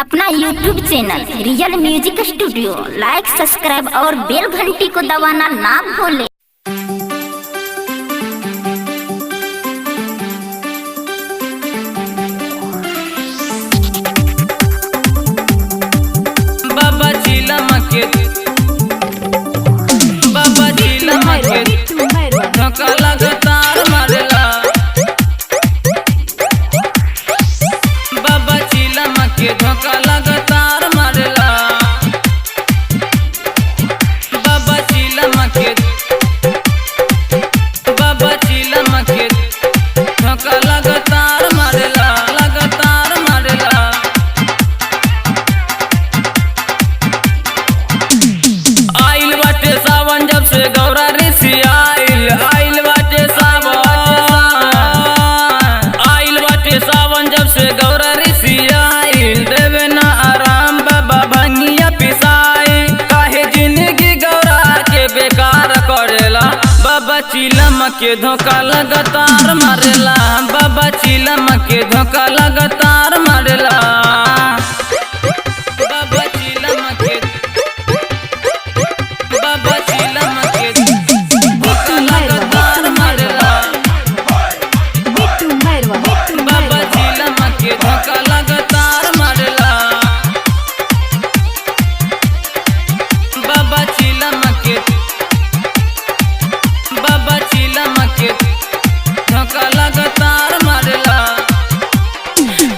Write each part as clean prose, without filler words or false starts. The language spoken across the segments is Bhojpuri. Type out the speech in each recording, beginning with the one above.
अपना YouTube channel real music studio like subscribe और बेल घंटी को दबाना ना भूलें। बाबा चिलम के, बाबा चिलम के धोखा लगातार मारेला। बाबा चिलम के धोखा लगातार मारेला। बाबा चिलम के, बाबा चिलम के धोखा लगातार मारेला, लगातार मारेला। आइल बाटे सावन जब से गौरा ऋषि आइल, आइल बाटे सावन, आइल बाटे सावन जब से गौरा ऋषि आइल। देवे ना आराम बाबा भंगिया पिसाई, काहे जिंदगी गौरा के बेकार करेला। बाबा चिलम के धोखा लगातार मारेला, बाबा चिलम के धोखा लगातार मारेला। बाबा चिलम के, बाबा चिलम के धोखा लगातार मारेला। बाबा चिलम के धोखा लगातार मारेला। बाबा चिलम के, बाबा चिलम के धोखा लगातार मारेला।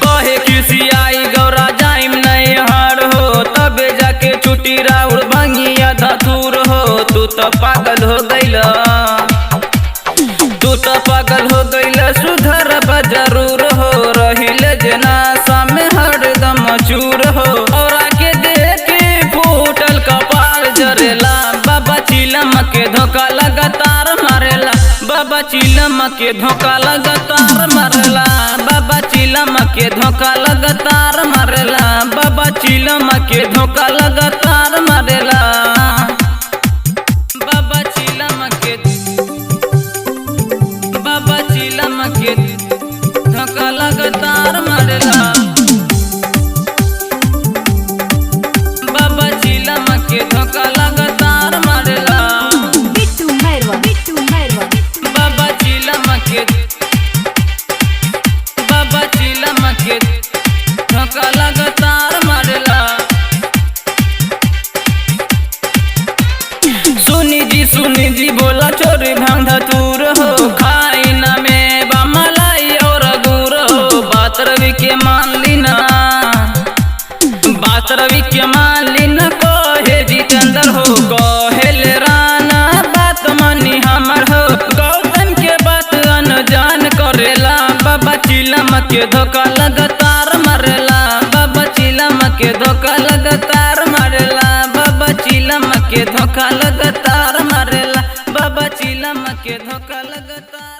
कहे किसी आई गौरा जाइम नहीं हार हो, तबे जाके छुट्टी राउर भंगिया धतूर हो। तू तो पागल हो गइल, तू तो पागल हो गइल, सुधर जरूर हो। रहिल जना सामे हरदम चूर हो, और आके देखे फूटल कपाल जरेला। बाबा चिलम के धोखा लगातार मारेला, बाबा चिलम के धोखा लगातार मारेला। बाबा चिलम के धोखा लगातार मारेला, बाबा चिलम के धोखा लगातार मारेला। बाबा चिलम के, बाबा चिलम के धोखा लगातार मारेला। बाबा चिलम के धोखा लगातार मारेला। बाबा चिलम के, बाबा चिलम के धोखा लगातार मारेला। सुनी जी सुनी जी बोला चोरी भांग धतूर हो, खाई न में मलाई और गुर हो। बात रवि के मान लीना, बात रवि के मान लीना, कहे जितेंद्र हो, कहे राना बात मानी हमर हो। गौतम के बात अनजान करेला, बाबा चिलम के धोखा लगातार मारेला। बाबा चिलम के धोखा लगातार मारेला, बाबा चिलम के धोखा लगातार मारेला। बाबा चिलम के धोखा लगातार।